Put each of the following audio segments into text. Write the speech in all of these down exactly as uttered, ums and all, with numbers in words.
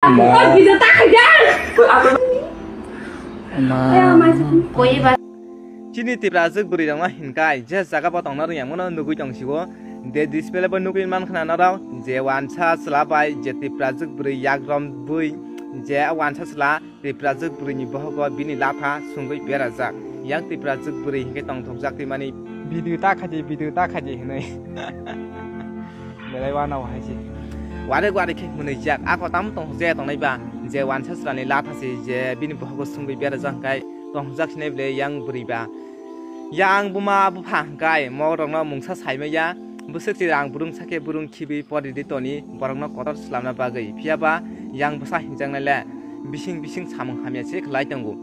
Koi video ta khaijak. Koi apa? Koi ba. Chini Tiprajwk bwrwi rokno hinkai je jaga bo tongna rwngya mono nugwi tong sigo. De display bo nugwi man khna norok je wansa chwla bai je Tiprajwk bwrwi yak rom bui je wansa chwla Tiprajwk bwrwini bohogo bini latha sungwi berajak. Yang Tiprajwk bwrwi hinkhe tongthokjak twi mani. Video ta khaji, video ta khaji hinwi. Belai wana hai se. Warek warek khe mwnwijak. Ako tam tongthokjak tongnai ba je wansa chwlani latha se je bini bohogo sungwi berajak hwnkhe tongthokjak sinai bwle yang bwrwi ba. Yang buma bupha hwnkhe mogrokno mungsa saimaya. Bwswk se rang burung sakhe burung khibi pori di toni borokno kotor swlamna bagwi. Phiya ba yang bwsa hinjaknai le bising bising samung hamya se khlai tongo.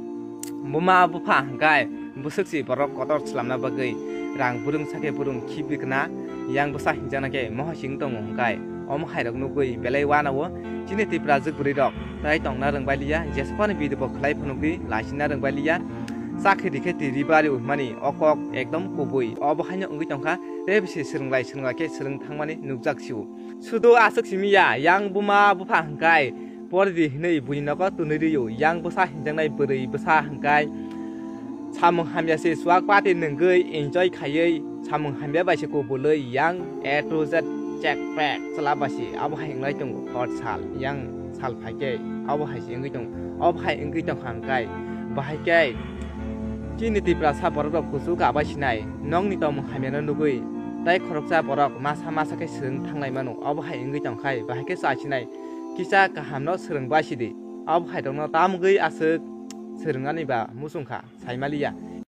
Buma bupha hwnkhe bwswk se borok kotor swlamna bagwi rang burung sakhe burung khibi khna yang bwsa hinjaknai khe moho sing tongo hwnkhe omo hai rok nugwi belai wana o chini Tiprajwk bwrwi rok tai tongna rwngbai liya, jesphano video bo khlai phunukdi laisina rwngbai liya. Chakri rikhe twi ribari hwnmani o kok ekdom kubui. Obo haino wngwi tongkha, tei bisi swrwnglai swrwngla khe swrwng thangmani nukjak sio. Sudu aswk simi ya, yang buma bupha hwnkhe pordi hinwi buini nogo twnwi rwio. Yang bwsa hinjaknai bwrwi bwsa hwnkhe samung hamya se suak pati nungwi enjoy khaiwi samung hamya bai se kubului yang A to Z check pack chwla bai se abo hai wnglai tongo hor sal yang sal phaikhe abo hai se wngwi tongo. Obo hai wngwi tongkha hwnkhe bahai khe chini Tiprasa borok rok kuchuk abai sinai nokni tongmung hamyano nugwi tei khoroksa borok masa masa khe swrwng thanglai mano. Obo hai wngwi tongkhai bahai khe chasinai kisa kahamno swrwng bai sidi. Obo hai rokno tamgwi aswk swrwngnani ba muchungkha. Saimaliya.